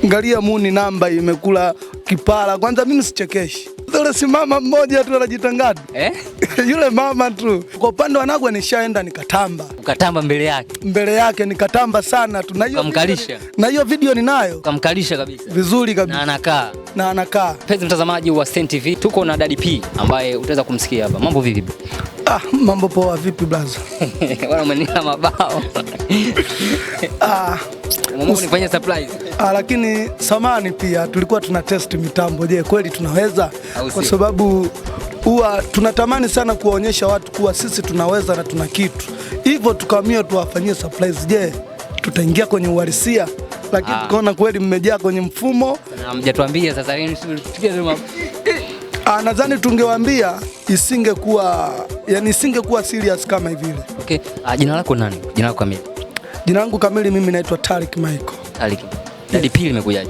Angalia muni namba imekula kipara. Kwanza mimi sichekeshi. Yule si mama mmoja tu anajitangaza. Eh? Yule mama tu. Kwa upande wa Nagwa nishaenda nikatamba. Ukatamba mbele yake. Mbele yake nikatamba sana tu. Na hiyo Ukamkalisha. Na hiyo video ninayo. Ukamkalisha kabisa. Vizuri kabisa. Na anakaa. Na anakaa. Mpenzi mtazamaji wa Stein TV, tuko na Daddy P ambaye utaweza kumsikia hapa. Mambo vipi? Ah, mambo poa, vipi blaza? Bwana umenipa mabao. Ah, Mungu nifanyie surprise. Ah, lakini samani pia tulikuwa tuna test mitambo. Je, kweli tunaweza? Kwa sababu huwa tunatamani sana kuwaonyesha watu kuwa sisi tunaweza na tuna kitu. Hivyo tukaamua tuwafanyie surprise. Je, tutaingia kwenye uhalisia? Lakini tukaona kweli mmejaa kwenye mfumo. Na mjatuambia sasa nini? Ah, nadhani tungewaambia isingekuwa, yani isingekuwa serious kama hivi. Okay, jina lako nani? Jina lako kamili? Jina langu kamili mimi naitwa Tariq Michael. Tariq. Daddy P limekujaje?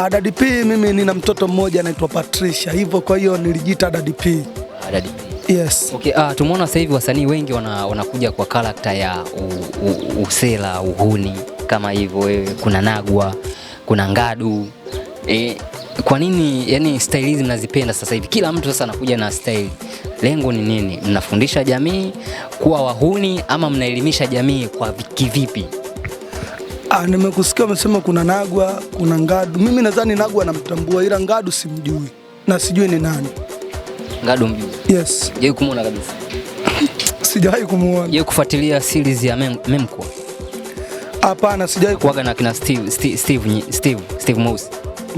Daddy P mimi nina mtoto mmoja anaitwa Patricia. Hivyo kwa hiyo nilijiita Daddy P. Daddy P. Yes. Okay, tumeona sasa hivi wasanii wengi wanakuja kwa character ya usela, uhuni kama hivyo wewe, kuna Nagwa, kuna Ngadu. Kwa nini yani style hizi mnazipenda sasa hivi? Kila mtu sasa anakuja na style. Lengo ni nini? Mnafundisha jamii kuwa wahuni ama mnaelimisha jamii kwa kivipi? Nimekusikia umesema kuna Nagwa, kuna Ngadu. Mimi nadhani Nagwa namtambua ila Ngadu simjui na sijui ni nani. Ngadu mjui? Yes. Hujawahi kumuona kabisa? Sijawahi kumuona. Hujawahi kufuatilia series ya Memkwa? Hapana, sijawahi kuaga na kina Steve Mouse.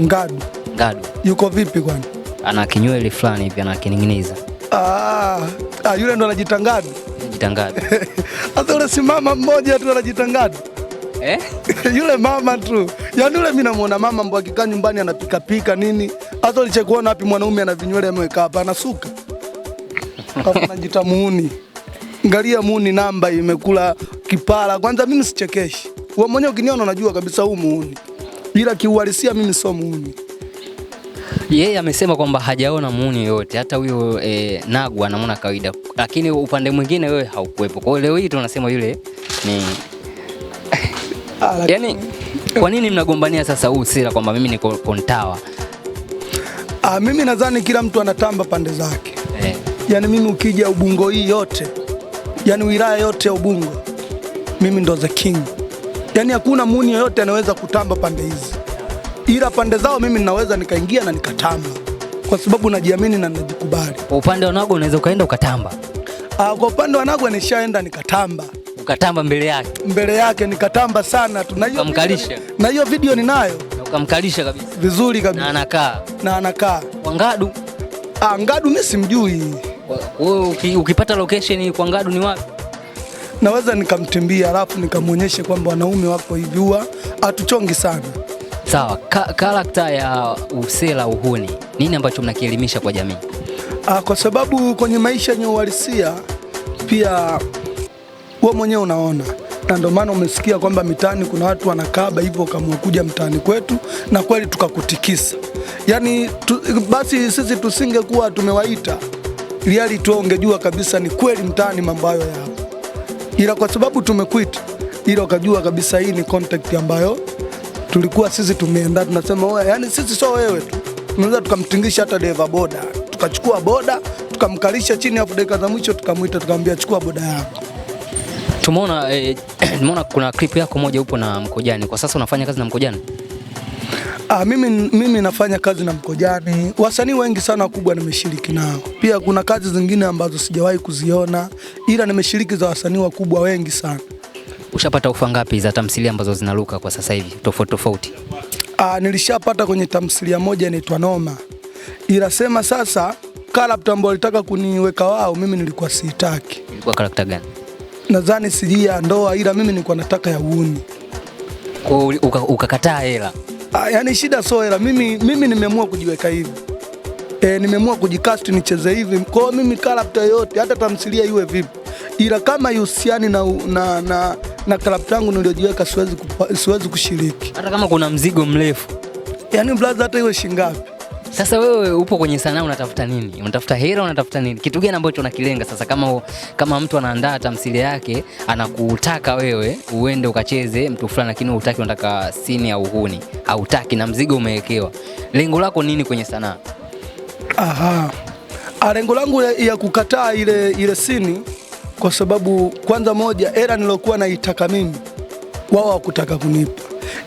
Ngadu. Ngadu. Yuko vipi kwani? Ana kinywele fulani hivi anakining'iniza. Yule ndo anajiita Ngadu. Anajiita Ngadu. Sasa yule si mama mmoja tu anajiita Ngadu. Eh? Yule mama tu. Yaani yule mimi namuona mama mbwa akikaa nyumbani anapika pika nini? Hata ulichekuona wapi mwanaume ana vinywele ameweka hapa anasuka. Kama anajiita muuni. Angalia muuni namba imekula kipara. Kwanza mimi sichekeshi. Wewe mwenyewe ukiniona unajua kabisa huu muuni. Ila kiuhalisia mimi sio muuni. Yeye amesema kwamba hajaona muuni yoyote, hata huyo Nagwa anamuona kawaida. Lakini upande mwingine wewe haukuwepo. Kwa hiyo leo hii tunasema yule ni yani, kwa nini mnagombania sasa huu sera kwamba mimi niko Kontawa? Mimi nadhani kila mtu anatamba pande zake. Yaani mimi ukija Ubungo hii yote, yani wilaya yote ya Ubungo, mimi ndo the king. Yaani hakuna muuni yoyote anaweza kutamba pande hizi. Ila pande zao mimi ninaweza nikaingia na nikatamba. Kwa sababu najiamini na najikubali. Kwa upande wa Nagwa unaweza ukaenda ukatamba? Kwa upande wa Nagwa nishaenda nikatamba. Ukatamba mbele yake? Mbele yake nikatamba sana tu. Na hiyo Ukamkalisha? Na hiyo video ninayo. Na ukamkalisha kabisa? Vizuri kabisa. Na anakaa? Na anakaa. Kwa Ngadu? Ngadu mimi simjui. Wewe ukipata location kwa Ngadu ni wapi? Naweza nikamtimbia alafu nikamuonyeshe kwamba wanaume wako hivi huwa hatuchongi sana. Sawa, character ya usela uhuni, nini ambacho mnakielimisha kwa jamii? Kwa sababu kwenye maisha yenye uhalisia pia wewe mwenyewe unaona. Na ndio maana umesikia kwamba mitaani kuna watu wanakaba hivyo kama kuja mtaani kwetu na kweli tukakutikisa. Yaani basi sisi tusingekuwa tumewaita reality wewe ungejua kabisa ni kweli mtaani mambo hayo yapo. Ila kwa sababu tumekuita ila ukajua kabisa hii ni contact ambayo tulikuwa sisi tumeenda tunasema wewe, yani sisi sio wewe tu. Tunaweza tukamtingisha hata dereva boda. Tukachukua boda, tukamkalisha chini hapo dakika za mwisho tukamuita tukamwambia chukua boda yako. Tumeona kuna clip yako moja upo na Mkojani. Kwa sasa unafanya kazi na Mkojani? Mimi nafanya kazi na Mkojani. Wasanii wengi sana wakubwa nimeshiriki nao. Pia kuna kazi zingine ambazo sijawahi kuziona ila nimeshiriki za wasanii wakubwa wengi sana. Ushapata ofa ngapi za tamthilia ambazo zinaruka kwa sasa hivi tofauti tofauti? Nilishapata kwenye tamthilia moja inaitwa Noma. Ila sema sasa character ambayo walitaka kuniweka wao mimi nilikuwa siitaki. Ilikuwa character gani? Nadhani sijui ya ndoa ila mimi nilikuwa nataka ya uuni. Kwa hiyo ukakataa hela? Yani shida sio hela. Mimi nimeamua kujiweka hivi. Nimeamua kujicast nicheze hivi. Kwa hiyo mimi character yote hata tamthilia iwe vipi. Ila kama ihusiani na character yangu niliyojiweka siwezi kushiriki. Hata kama kuna mzigo mrefu. Yaani brother hata iwe shingapi. Sasa wewe upo kwenye sanaa unatafuta nini? Unatafuta hela, unatafuta nini? Kitu gani ambacho unakilenga sasa kama mtu anaandaa tamthilia yake, anakutaka wewe uende ukacheze mtu fulani, lakini hutaki, unataka sini au uhuni. Hautaki na mzigo umewekewa. Lengo lako nini kwenye sanaa? Aha. Lengo langu ya kukataa ile sini kwa sababu kwanza moja hela nilokuwa naitaka mimi wao hawakutaka kunipa.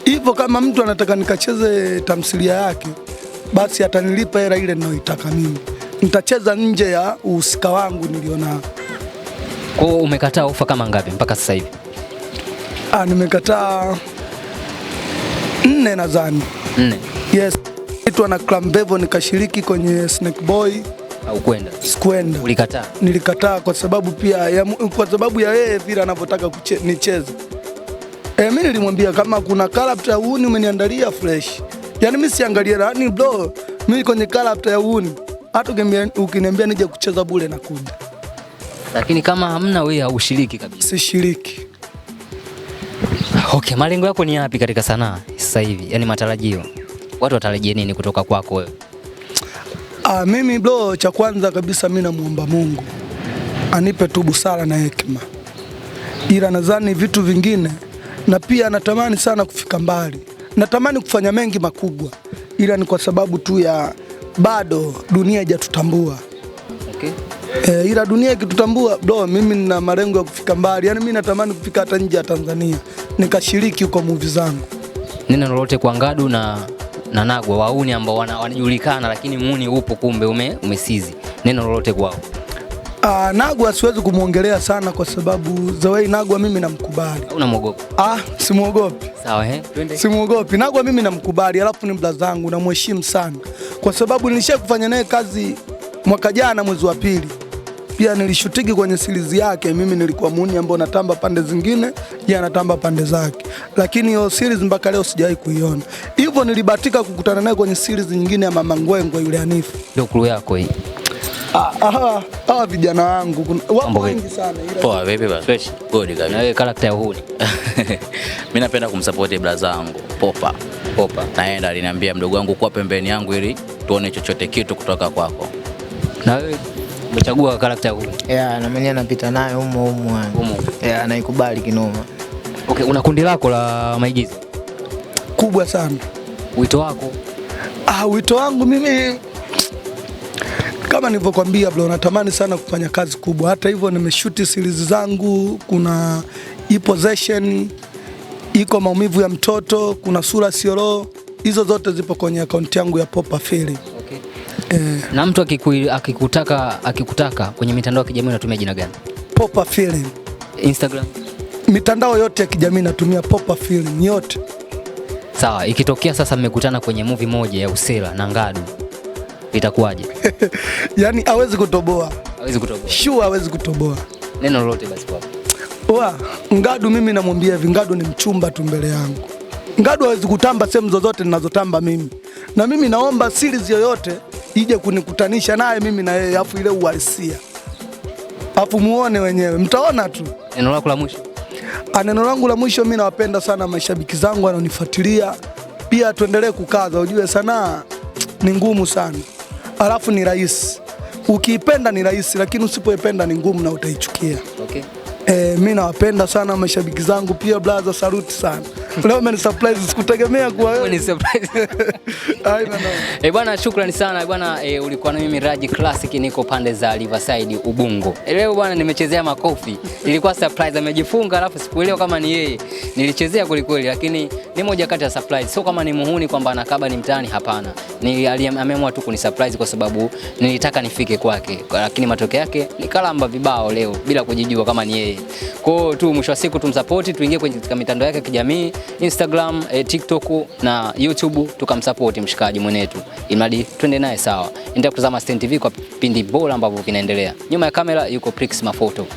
Hivyo kama mtu anataka nikacheze tamthilia yake basi atanilipa hela ile ninayoitaka mimi. Nitacheza nje ya uhusika wangu nilionao. Kwa hiyo umekataa ofa kama ngapi mpaka sasa hivi? Nimekataa 4 nadhani. 4. Yes. Nilitwa na Clambevo nikashiriki kwenye Snake Boy. Au kwenda? Sikuenda. Ulikataa? Nilikataa kwa sababu pia kwa sababu ya yeye vile anavyotaka nicheze. Mimi nilimwambia kama kuna character ya uhuni umeniandalia fresh. Yaani mimi siangalie yani bro, mimi kwenye character ya uhuni hata ukiniambia nije kucheza bure na kuja. Lakini kama hamna wewe haushiriki kabisa. Sishiriki. Okay, malengo yako ni yapi katika sanaa sasa hivi? Yaani matarajio. Watu watarajie nini kutoka kwako wewe? Mimi bro, cha kwanza kabisa mimi namuomba Mungu anipe tu busara na hekima. Ila nadhani vitu vingine, na pia natamani sana kufika mbali. Natamani kufanya mengi makubwa. Ila ni kwa sababu tu ya bado dunia haijatutambua. Okay. Ila dunia ikitutambua bro, mimi nina malengo ya kufika mbali. Yaani mimi natamani kufika hata nje ya Tanzania, nikashiriki huko movie zangu. Neno lolote kwa Ngadu na Nagwa, wauni ambao wanajulikana lakini muuni upo kumbe umesizi. Neno lolote kwao? Nagwa siwezi kumuongelea sana kwa sababu the way Nagwa mimi namkubali. Unamuogopa? Simuogopi. Sawa twende. Simuogopi. Nagwa mimi namkubali, alafu ni brother zangu, namheshimu sana. Kwa sababu nilishakufanya naye kazi mwaka jana mwezi wa pili. Pia nilishutiki kwenye series yake, mimi nilikuwa muuni ambao natamba pande zingine, yeye anatamba pande zake. Lakini hiyo series mpaka leo sijawahi kuiona. Hivyo nilibahatika kukutana naye kwenye series nyingine ya Mama Ngwengwe yule Hanifu. Ndio crew yako hii. Vijana wangu wapo wengi sana ila. Poa vipi bana? Fresh. Good kabisa. Na wewe character ya uhuni. Mimi napenda kumsupport brother wangu Popa. Popa. Naenda aliniambia mdogo wangu kuwa pembeni yangu ili tuone chochote kitu kutoka kwako. Na wewe umechagua character ya uhuni? Yeah, na mimi napita nayo humo humo. Humo. Yeah, naikubali kinoma. Okay, una kundi lako la maigizo? Kubwa sana. Wito wako? Wito wangu mimi kama nilivyokuambia bro, natamani sana kufanya kazi kubwa. Hata hivyo nimeshoot series zangu, kuna e-possession, iko maumivu ya mtoto, kuna sura sio roho. Hizo zote zipo kwenye account yangu ya Popa Film. Okay. Na mtu akikutaka kwenye mitandao ya kijamii unatumia jina gani? Popa Film. Instagram? Mitandao yote ya kijamii natumia Popa Film yote. Sawa, ikitokea sasa mmekutana kwenye movie moja ya Usela na Ngadu, itakuwaje? Yaani hawezi kutoboa. Hawezi kutoboa. Sure hawezi kutoboa. Neno lolote basi kwako. Ngadu mimi namwambia hivi, Ngadu ni mchumba tu mbele yangu. Ngadu hawezi kutamba sehemu zozote ninazotamba mimi. Na mimi naomba series yoyote ije kunikutanisha naye mimi na yeye, afu ile uhalisia. Afu muone wenyewe, mtaona tu. Neno lako la mwisho? Neno langu la mwisho, mimi nawapenda sana mashabiki zangu wanaonifuatilia. Pia tuendelee kukaza, ujue sanaa ni ngumu sana. Alafu ni rahisi. Ukiipenda ni rahisi, lakini usipoipenda ni ngumu na utaichukia. Okay. Mimi nawapenda sana mashabiki zangu pia brother, salute sana. Leo umeni surprise, sikutegemea kuwa wewe. Umeni surprise. Haina noma. Bwana, shukrani sana bwana. Ulikuwa na mimi Raji Classic, niko pande za Riverside Ubungo. Leo bwana nimechezea makofi. Ilikuwa surprise, amejifunga alafu sikuelewa kama ni yeye. Nilichezea kweli kweli, lakini ni moja kati ya surprise. Sio kama ni muhuni kwamba anakaba ni mtaani, hapana. Ni ameamua tu kuni surprise kwa sababu nilitaka nifike kwake. Lakini matokeo yake nikalamba vibao leo bila kujijua kama ni yeye. Kwa hiyo tu mwisho wa siku tumsupport, tuingie kwenye katika mitandao yake ya kijamii, Instagram, TikTok na YouTube, tukamsupport mshikaji mwenetu. Imradi twende naye sawa. Endelea kutazama Stein TV kwa vipindi bora ambavyo vinaendelea. Nyuma ya kamera yuko Prix Mafoto.